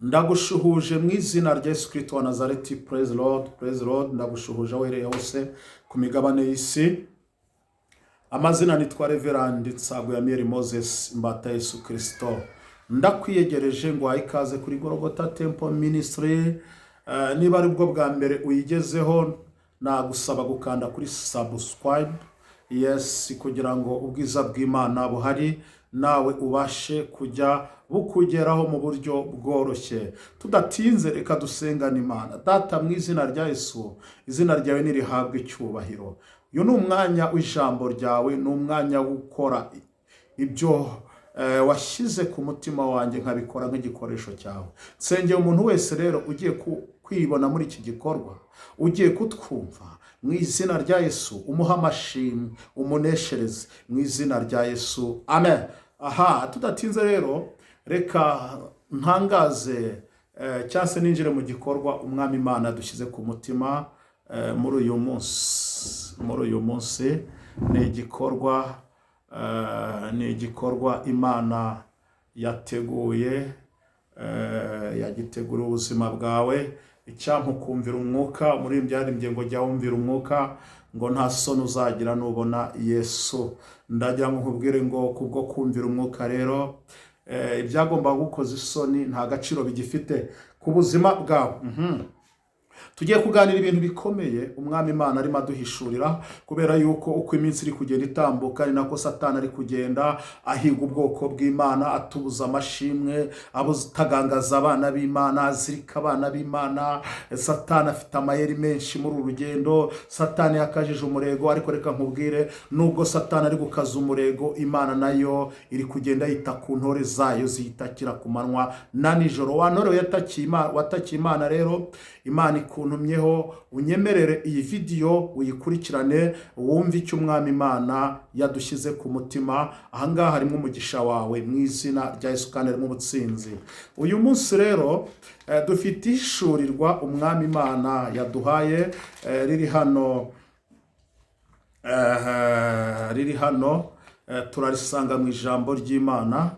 Ndagushuhuje mu izina rya Yesu Kristo wa Nazareti. Praise Lord, praise Lord. Ndagushuhuje aho uherereye hose ku migabane y'isi. Amazina nitwa Reverend Nsaguyamiyeri Moses, imbata Yesu Kristo. Ndakwiyegereje ngo uhaye ikaze kuri Gorogota Temple Ministry. Niba ari bwo bwa mbere uyigezeho, nagusaba gukanda kuri subscribe, yes, kugira ngo ubwiza bw'Imana buhari nawe ubashe kujya bukugeraho mu buryo bworoshye. Tudatinze, reka dusengane Imana. Data, mu izina rya Yesu, izina ryawe nirihabwe icyubahiro. Uyu ni umwanya w'ijambo ryawe, ni umwanya wo gukora ibyo washyize ku mutima wanjye, nkabikora nk'igikoresho cyawe. Nsengeye umuntu wese rero ugiye kwibona muri iki gikorwa, ugiye kutwumva, mu izina rya Yesu umuha amashimwe, umuneshereze mu izina rya Yesu, amen. Aha tudatinze rero, reka ntangaze cyangwa se ninjire mu gikorwa Umwami Imana dushyize ku mutima muri uyu munsi. Muri uyu munsi ni igikorwa Imana yateguye, yagiteguriye ubuzima bwawe. Icyampa ukumvira umwuka. Muri byaririmbye ngo jya wumvira umwuka, ngo nta soni uzagira nubona Yesu. Ndagira ngo nkubwire ngo kubwo kumvira umwuka rero, ibyagombaga gukoza isoni nta gaciro bigifite ku buzima bwawe. Tugiye kuganira ibintu bikomeye Umwami Imana arimo aduhishurira, kubera yuko uko iminsi iri kugenda itambuka ni nako Satani ari kugenda ahiga ubwoko bw'Imana, atubuza amashimwe, atagangaza abana b'Imana, azirika abana b'Imana. Satani afite amayeri menshi muri uru rugendo. Satani yakajije umurego, ariko reka nkubwire, nubwo Satani ari gukaza umurego, Imana nayo iri kugenda yita ku ntore zayo, ziyitakira ku manywa na nijoro. Wa ntore watakiye Imana rero, Imana ikuntumyeho, unyemerere iyi vidiyo uyikurikirane, wumve icyo Umwami Imana yadushyize ku mutima. Ahangaha harimo umugisha wawe mu izina rya Yesu, kandi harimo ubutsinzi. Uyu munsi rero dufite ihishurirwa Umwami Imana yaduhaye, riri hano, turarisanga mu ijambo ry'Imana,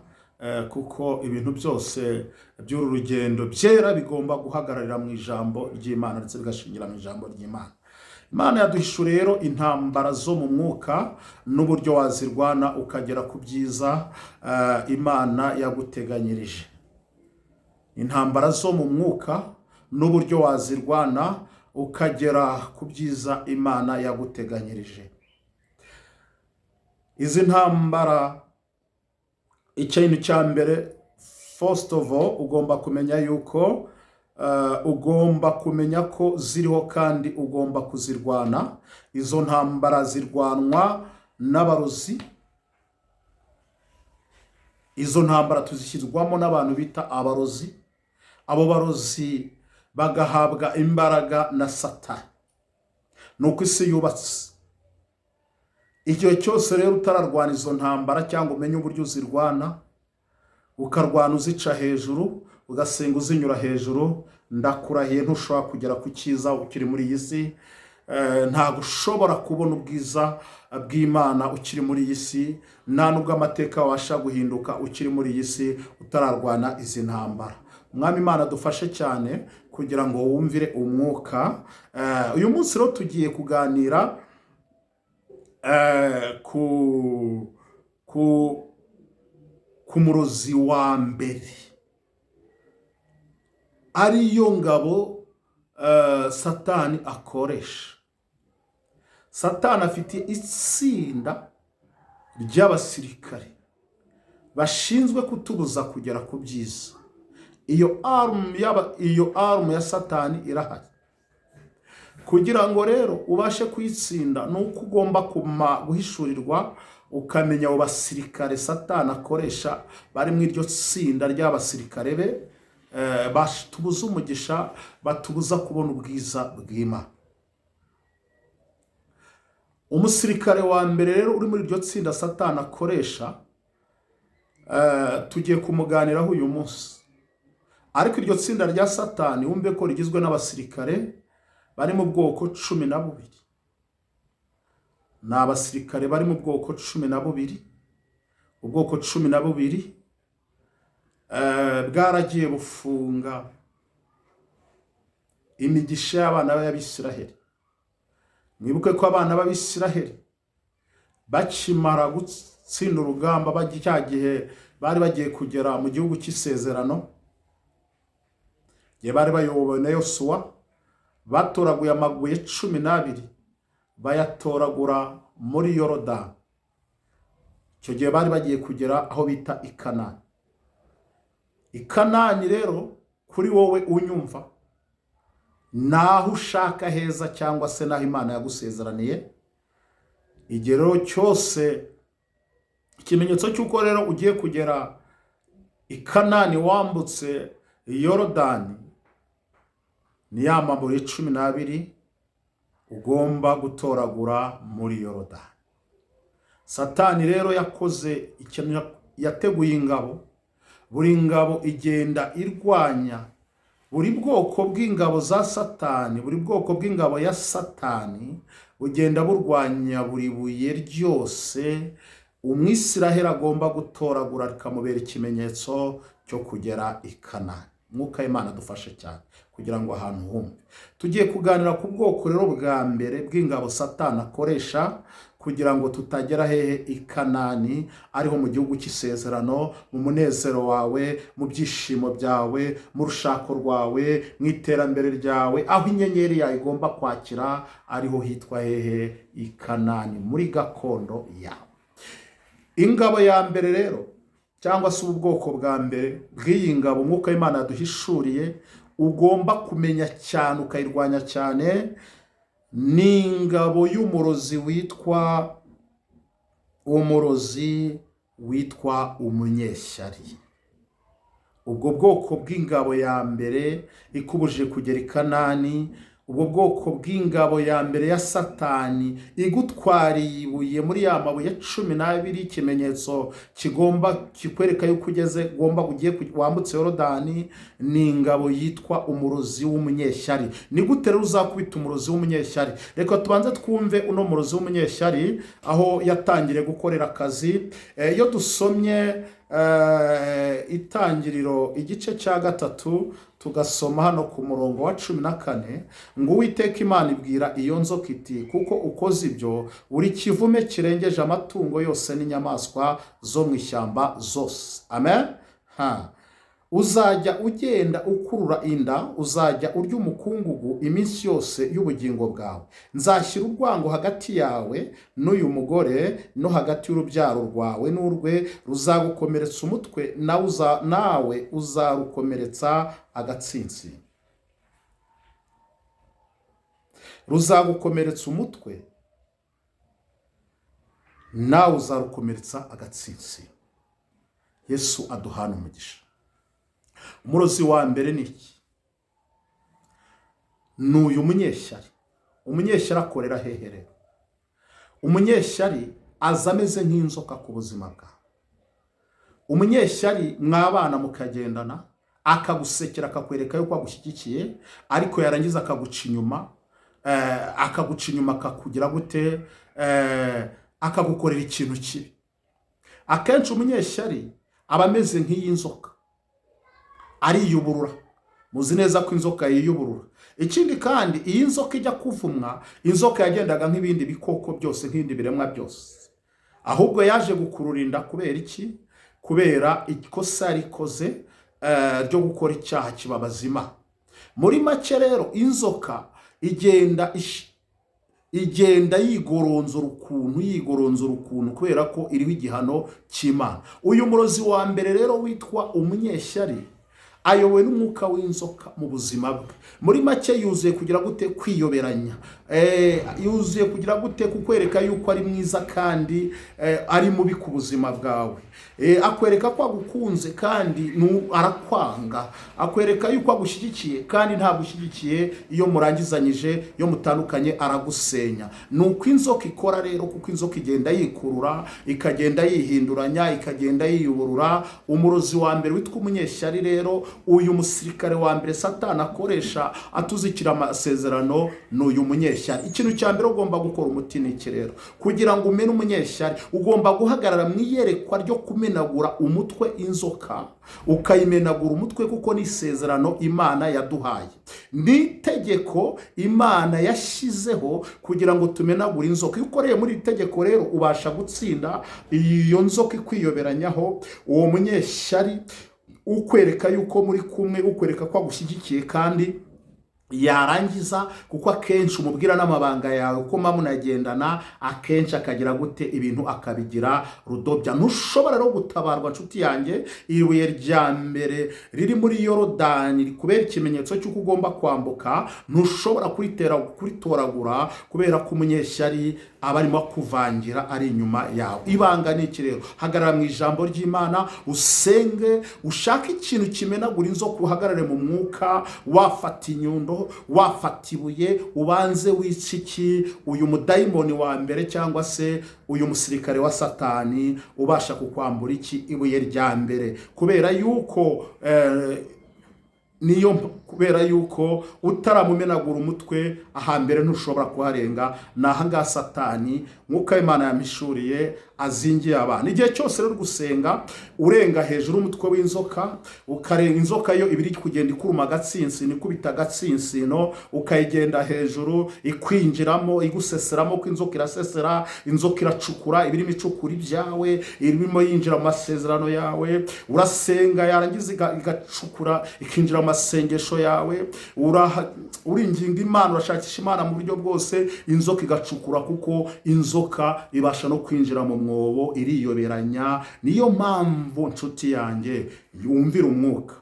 kuko ibintu byose by'uru rugendo byera bigomba guhagararira mu ijambo ry'Imana ndetse bigashingira mu ijambo ry'Imana. Imana yaduhishuriye rero intambara zo mu mwuka n'uburyo wazirwana ukagera ku byiza Imana yaguteganyirije. Intambara zo mu mwuka n'uburyo wazirwana ukagera ku byiza Imana yaguteganyirije. Izi ntambara, ikintu cya mbere, first of all, ugomba kumenya yuko ugomba kumenya ko ziriho kandi ugomba kuzirwana. Izo ntambara zirwanwa n'abarozi. Izo ntambara tuzishyirwamo n'abantu bita abarozi. Abo barozi bagahabwa imbaraga na Satani. Ni uko isi yubatse. Igihe cyose rero utararwana izo ntambara cyangwa umenye uburyo uzirwana, ukarwana uzica hejuru, ugasenga uzinyura hejuru, ndakurahiye ntushobora kugera ku cyiza ukiri muri iyi si. Ntabwo ushobora kubona ubwiza bw'Imana ukiri muri iyi si, nta nubwo amateka wabasha guhinduka ukiri muri iyi si utararwana izi ntambara. Umwami Imana dufashe cyane kugira ngo wumvire umwuka. Uyu munsi rero tugiye kuganira ku murozi wa mbere, ariyo ngabo Satani akoresha. Satani afite itsinda ry'abasirikare bashinzwe kutubuza kugera ku byiza. Iyo army ya Satani irahari. Kugira ngo rero ubashe kuyitsinda ni uko ugomba guhishurirwa, ukamenya abo basirikare Satani akoresha bari mu iryo tsinda ry'abasirikare be batubuza umugisha, batubuza kubona ubwiza bw'Imana. Umusirikare wa mbere rero uri muri iryo tsinda Satani akoresha, tugiye kumuganiraho uyu munsi. Ariko iryo tsinda rya Satani, wumve ko rigizwe n'abasirikare bari mu bwoko 12. Ni abasirikare bari mu bwoko 12, ubwoko 12. Bwaragiye bufunga imigisha y'abana b'Abisiraheli. Mwibuke ko abana b'Abisiraheli bakimara gutsinda urugamba, bajya cya gihe bari bagiye kugera mu gihugu cy'isezerano, igihe bari bayobowe na Yosuwa, batoraguye amabuye 12, bayatoragura muri Yorodani. Icyo gihe bari bagiye kugera aho bita i Kanani. I Kanani rero, kuri wowe unyumva, naho ushaka heza cyangwa se naho Imana yagusezeraniye. Igihe rero cyose, ikimenyetso cy'uko rero ugiye kugera i Kanani wambutse Yorodani, ni ya mabuye 12 ugomba gutoragura muri Yorodani. Satani rero yakoze ikintu, yateguye ingabo. Buri ngabo igenda irwanya buri bwoko bw'ingabo za Satani. Buri bwoko bw'ingabo ya Satani bugenda burwanya buri buye ryose Umwisiraheli agomba gutoragura, rikamubera ikimenyetso cyo kugera i Kanani. Mwuka w'Imana dufashe cyane kugira ngo ahantu humve. Tugiye kuganira ku bwoko rero bwa mbere bw'ingabo Satani akoresha kugira ngo tutagera hehe? I Kanani, ariho mu gihugu cy'isezerano, mu munezero wawe, mu byishimo byawe, mu rushako rwawe, mu iterambere ryawe, aho inyenyeri yawe igomba kwakira, ariho hitwa hehe? I Kanani, muri gakondo yawe. Ingabo ya mbere rero, cyangwa se ubu bwoko bwa mbere bw'iyi ngabo Umwuka w'Imana yaduhishuriye, ugomba kumenya cyane ukayirwanya cyane, ni ingabo y'umurozi witwa umunyeshyari. Ubwo bwoko bw'ingabo ya mbere ikubujije kugera i Kanani, ubwo bwoko bw'ingabo ya mbere ya Satani igutwariye ibuye muri ya mabuye 12, ikimenyetso kigomba kikwereka yuko ugeze, ugomba ugiye wambutse Yorodani, ni ingabo yitwa umurozi w'umunyeshyari. Ni gute rero uzakubita umurozi w'umunyeshyari? Reka tubanze twumve uno murozi w'umunyeshyari aho yatangiriye gukorera akazi. Iyo dusomye Itangiriro igice cya 3, tugasoma hano ku murongo wa 14, ngo: "Uwiteka Imana ibwira iyo nzoka iti: 'Kuko ukoze ibyo, uri kivume kirengeje amatungo yose n'inyamaswa zo mu ishyamba zose.'" Amen. Ha, "uzajya ugenda ukurura inda, uzajya urya umukungugu iminsi yose y'ubugingo bwawe. Nzashyira urwango hagati yawe n'uyu mugore, no hagati y'urubyaro rwawe n'urwe. Ruzagukomeretsa umutwe, nawe uzarukomeretsa agatsinsino." Ruzagukomeretsa umutwe, nawe uzarukomeretsa agatsinsino. Yesu aduhana umugisha. Umurozi wa mbere ni iki? Ni uyu munyeshyari. Umunyeshyari akorera hehe rero? Umunyeshyari aza ameze nk'inzoka ku buzima bwawe. Umunyeshyari mwabana mukagendana, akagusekera, akakwereka yuko agushyigikiye, ariko yarangiza akaguca inyuma, akaguca inyuma, akakugira gute? Akagukorera ikintu kibi. Akenshi umunyeshyari aba ameze nk'iyi nzoka, ariyuburura. Muzi neza ko inzoka yiyuburura. Ikindi kandi, iyi nzoka ijya kuvumwa, inzoka yagendaga nk'ibindi bikoko byose, nk'ibindi biremwa byose, ahubwo yaje gukurura inda. Kubera iki? Kubera ikosa rikoze ryo gukora icyaha kibabaza Imana. Muri make rero, inzoka igenda yigoronzora ukuntu, yigoronzora ukuntu, kubera ko iriho igihano cy'Imana. Uyu murozi wa mbere rero witwa umunyeshyari ayobowe n'umwuka w'inzoka mu buzima bwe. Muri make, yuzuye kugira gute? Kwiyoberanya. Yuzuye kugira gute? Kukwereka yuko ari mwiza kandi ari mubi ku buzima bwawe. Akwereka ko agukunze kandi arakwanga. Akwereka yuko agushyigikiye kandi ntagushyigikiye. Iyo murangizanyije, iyo mutandukanye, aragusenya. Ni uko inzoka ikora rero, kuko inzoka igenda yikurura, ikagenda yihinduranya, ikagenda yiyuburura. Umurozi wa mbere witwa umunyeshyari rero Uyu musirikare wa mbere Satani akoresha atuzikira amasezerano ni uyu munyeshyari. Ikintu cya mbere ugomba gukora, umuti ni iki rero? Kugira ngo umene umunyeshyari, ugomba guhagarara mu iyerekwa ryo kumenagura umutwe inzoka, ukayimenagura umutwe, kuko ni isezerano Imana yaduhaye, ni itegeko Imana yashyizeho kugira ngo tumenagure inzoka. Iyo ukoreye muri iri tegeko rero, ubasha gutsinda iyo nzoka ikwiyoberanyaho, uwo munyeshyari ukwereka yuko muri kumwe, ukwereka ko agushyigikiye, kandi yarangiza, kuko akenshi umubwira n'amabanga yawe, ko muba munagendana akenshi, akagira gute? Ibintu akabigira rudobya. Ntushobora rero gutabarwa, nshuti yanjye. Ibuye rya mbere riri muri Yorodani rikubera ikimenyetso cy'uko ugomba kwambuka, ntushobora kuritera, kuritoragura, kubera ko umunyeshyari aba arimo kuvangira, ari inyuma yawe. Ibanga ni iki rero? Hagarara mu ijambo ry'Imana, usenge, ushake ikintu kimenagura inzoka, uhagarare mu mwuka. Wafata inyundo, wafata ibuye, ubanze wice iki? Uyu mudayimoni wa mbere, cyangwa se uyu musirikare wa Satani ubasha kukwambura iki? Ibuye rya mbere. Kubera yuko niyo, kubera yuko utaramumenagura umutwe, ahambere ntushobora kuharenga. Ni ahangaha Satani, nk'uko Imana yampishuriye, azingiye abantu. Igihe cyose rero gusenga, urenga hejuru y'umutwe w'inzoka, ukarenga inzoka, yo iba iri kugenda ikuruma agatsinsino, ikubita agatsinsino, ukayigenda hejuru, ikwinjiramo, iguseseramo, ko inzoka irasesera, inzoka iracukura, iba irimo icukura ibyawe, irimo yinjira mu masezerano yawe. Urasenga, yarangiza igacukura, ikinjira mu masengesho yawe. Uringinga Imana, urashakisha Imana mu buryo bwose, inzoka igacukura, kuko inzoka ibasha no kwinjira mu mwobo, iriyoberanya. Niyo mpamvu, nshuti yanjye, yumvira umwuka,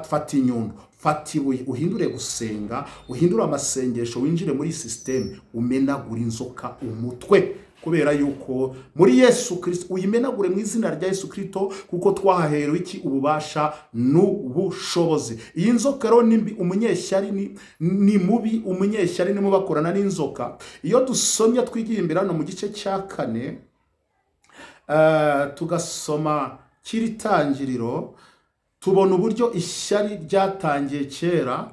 fata inyundo, fata ibuye, uhindure gusenga, uhindure amasengesho, winjire muri sisiteme, umenagure inzoka umutwe, kubera yuko muri Yesu Kirisito, uyimenagure mu izina rya Yesu Kirisito, kuko twahaherewe iki? Ububasha n'ubushobozi. Iyi nzoka rero ni mbi, umunyeshyari ni mubi, umunyeshyari ni mubi, akorana n'inzoka. Iyo dusomye, twigiye imbere hano mu gice cya kane, tugasoma kiri tangiriro, tubona uburyo ishyari ryatangiye kera,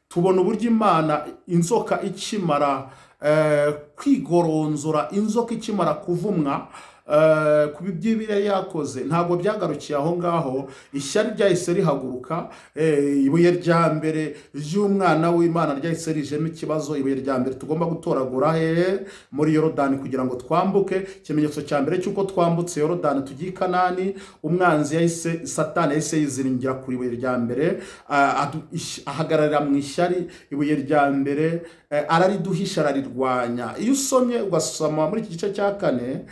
tubona uburyo Imana, inzoka ikimara kwigoronzora, inzoka ikimara kuvumwa ku byo yari yakoze, ntabwo byagarukiye aho ngaho. Ishyari ryahise rihaguruka. Ibuye rya mbere ry'umwana w'Imana ryahise rijemo ikibazo. Ibuye rya mbere tugomba gutoragura hehe? Muri Yorodani, kugira ngo twambuke. Ikimenyetso cya mbere cy'uko twambutse Yorodani tugiye i Kanani, umwanzi yahise, Satani yahise yiziringira ku ibuye rya mbere, ahagararira mu ishyari. Ibuye rya mbere arariduhisha, ararirwanya. Iyo usomye, ugasoma muri iki gice cya kane,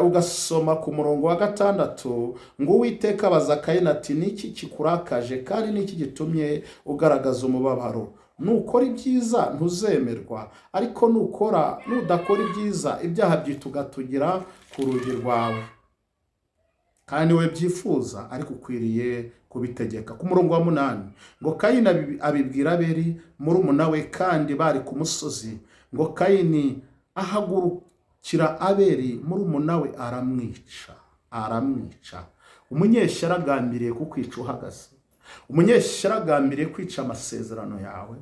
ugasoma ku murongo wa 6, ngo: "Uwiteka abaza Kayini ati: 'Niki kikurakaje, kandi niki gitumye ugaragaza umubabaro? Nukora ibyiza ntuzemerwa, ariko nukora nudakora ibyiza, ibyaha byitugatugira ku rugi rwawe, kandi we byifuza, ariko ukwiriye kubitegeka.'" Ku murongo wa 8, ngo: "Kayini abibwira Abeli murumuna we, kandi bari ku musozi. Ngo Kayini ahagurukira Abeli murumuna we, aramwica, aramwica." Umunyeshyari agambiriye kukwica uhagaze, umunyeshyari agambiriye kwica amasezerano yawe.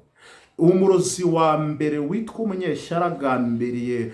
Umurozi wa mbere witwa umunyeshyari agambiriye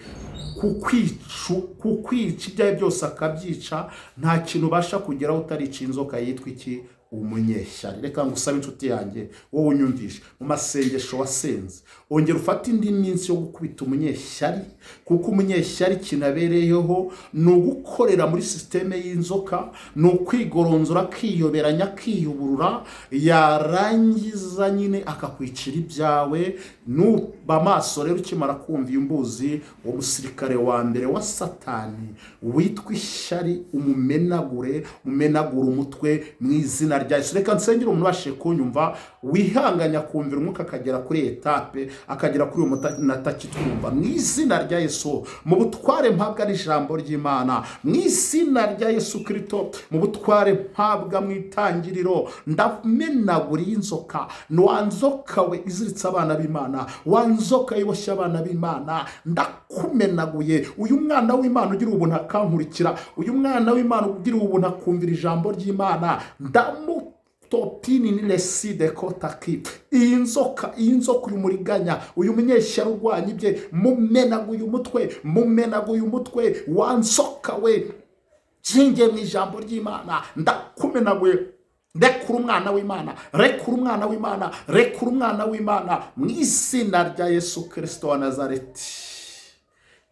kukwica, ibyawe byose akabyica. Nta kintu ubasha kugeraho utarica inzoka yitwa iki? Umunyeshyari. Reka ngusabe, inshuti yanjye, wowe unyumvishe, mu masengesho wasenze, ongera ufate indi minsi yo gukubita umunyeshyari, kuko umunyeshyari ikintu abereyeho ni ugukorera muri sisiteme y'inzoka, ni ukwigoronzora, akiyoberanya, akiyuburura, yarangiza nyine akakwicira ibyawe. Nuba amaso rero, ukimara kumva iyo mbuzi, uwo musirikare wa mbere wa Satani witwa ishyari, umumenagure, umenagure umutwe mu izina rya Yesu. Reka nsengere umuntu ubashije kunyumva, wihanganya kumvira umwuka, akagera kuri étape, akagera kuri uwo munota akitwumva. Mu izina rya Yesu, mu butware mpabwa n'ijambo ry'Imana, mu izina rya Yesu Kirisito, mu butware mpabwa mu Itangiriro, ndamenagura iyi nzoka. Wa nzoka we iziritse abana b'Imana, wa nzoka iboshye abana b'Imana, ndakumenaguye. Uyu mwana w'Imana ugira ubuntu akankurikira, uyu mwana w'Imana ugira ubuntu akumvira ijambo ry'Imana, ndamu Topini ni leside kotaki. Iyi nzoka, iyi nzoka, uyu muriganya, uyu munyeshyari urwanya ibye, mumenaguye umutwe, mumenaguye umutwe. Wa nzoka we, nshingiye mu ijambo ry'Imana, ndakumenaguye. Rekura umwana w'Imana, rekura umwana w'Imana, rekura umwana w'Imana mu izina rya Yesu Kirisito wa Nazareti.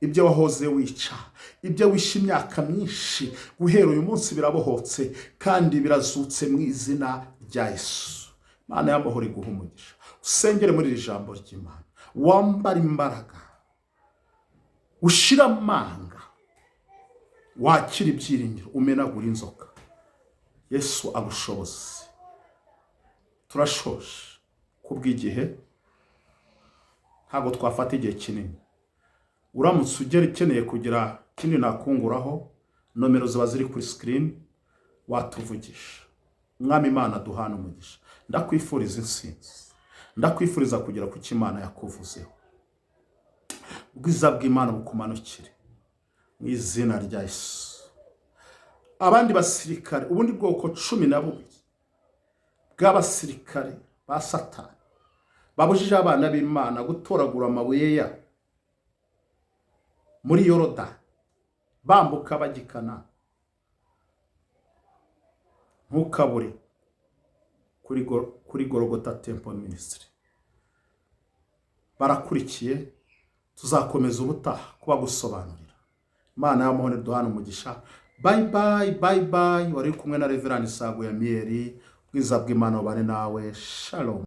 Ibyo wahoze wica, ibyo wishe imyaka myinshi, guhera uyu munsi birabohotse kandi birazutse mu izina rya Yesu. Imana y'amahoro iguha umugisha. Usengere muri iri jambo ry'Imana, wambara imbaraga, ushira amanga, wakira ibyiringiro, umenagura inzoka. Yesu agushoboze. Turashoje kubw'igihe, ntabwo twafata igihe kinini. Uramutse ugera ukeneye kugira ikindi nakunguraho, nomero ziba ziri kuri screen, watuvugisha. Umwami Imana duhana umugisha. Ndakwifuriza intsinzi, ndakwifuriza kugera ku cyo Imana yakuvuzeho. Ubwiza bw'Imana bukumanukire mu izina rya Yesu. Abandi basirikare, ubundi bwoko 12 bw'abasirikare ba Satani babujije abana b'Imana gutoragura amabuye ya muri Yorodani bambuka bagikana, ntukabure kuri Gorogota Temple Ministry. Barakurikiye, tuzakomeza ubutaha kubagusobanurira. Imana y'amahoro duhana umugisha. Bye bye, bye bye. Wari kumwe na Reverend Sago ya Miyeri. Ubwiza bw'Imana bubane nawe. Shalom.